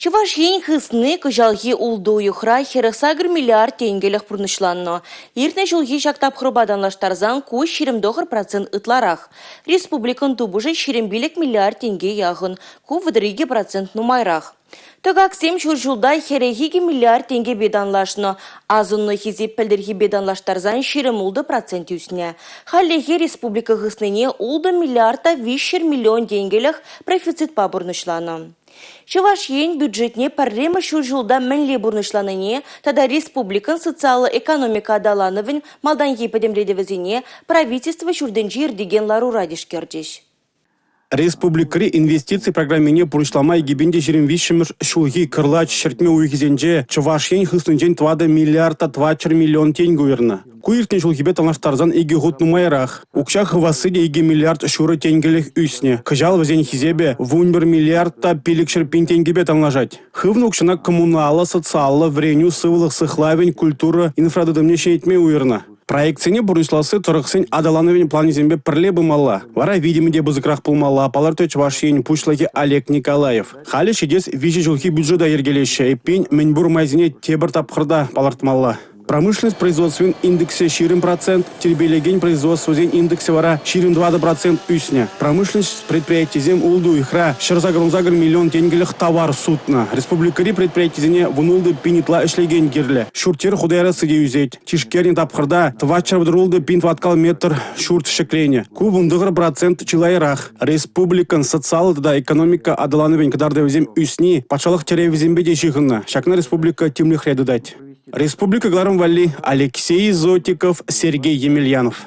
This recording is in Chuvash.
Чӑваш Ен хысни кӑҫалхи ултӑ уйӑхра 48 миллиард тенкӗлӗх пурнӑҫланнӑ. Иртнӗ ҫулхи ҫак тапхӑрпа танлаштарсан ку 29% ытларах. Республикӑн тупӑшӗ 25 миллиард тенке яхӑн, ку 32% нумайрах. Тӑкаксем ҫур ҫулта 42 миллиард тенкӗпе танлашнӑ. Асӑннӑ хисеп пӗлтӗрхипе танлаштарсан 26% ӳснӗ. Хальлӗхе республика хыснине 6 миллиард та 300 миллион тенкӗлӗх профицитпа пурнӑҫланӑ. Чӑваш Ен бюджетне пӗрремӗш ҫур ҫулта мӗнле пурнӑҫланине тата республикӑн социаллӑ экономика аталанӑвӗн малтанхи пӗтӗмлетӗвӗсене Правительство ҫуртӗнче иртекен ларура тишкерчӗҫ. Республикӑри инвестици программине пурнӑҫлама 2023-мӗш ҫулхи кӑрлач-ҫӗртме уйӑхӗсенче Чӑваш Ен хыснинчен 4 миллиард та 400 миллион тенкӗ уйӑрнӑ. Ку иртнӗ ҫулхипе танлаштарсан икӗ хут нумайрах. Укҫа хывасси те 2 миллиард ҫурӑ тенкӗлӗх ӳснӗ. Кӑҫал вӗсен хисепӗ 11 миллиард та 500 пин тенкӗпе танлашать. Хывнӑ укҫана коммуналлӑ, социаллӑ, вӗренӳ, сывлӑх сыхлавӗн, культура инфратытӑмне ҫӗнетме уйӑрнӑ. Проектсене пурнӑҫласси тӑрӑхсен аталанӑвӗн планӗсемпе пӗрле пымалла. Вара витӗмӗ те пысӑкрах пулмалла, палӑртрӗ Чӑваш Ен Пуҫлӑхӗ Олег Николаев. Халӗ ҫитес виҫӗ ҫулхи бюджета йӗркелеҫҫӗ. Эппин, мӗн пур майсене тепӗр тапхӑрта палӑртмалла. Промышленность производствин индексӗ 20 процент, тирпейлекен производствӑсен индексӗ вара 24 процент ӳснӗ. Промышленность предприятийӗсем ултӑ уйӑхра 188 миллион тенкӗлӗх тавар сутнӑ. Республикӑри предприятисене 16 пин ытла ӗҫлекен кирлӗ. Ҫурт-йӗр хута ярасси те ӳсет. Тишкернӗ тапхӑрта 436 пин тӑваткал метр ҫурт ҫӗкленӗ. Ку 19 процент чылайрах. Республикӑн социаллӑ тата экономика аталанӑвӗн кӑтартӑвӗсем ӳсни патшалӑх тӗревӗсемпе те ҫыхӑннӑ. Ҫакна республика тимлӗхре тытать. Республика кӑларӑм валли Алексей Зотиков, Сергей Емельянов.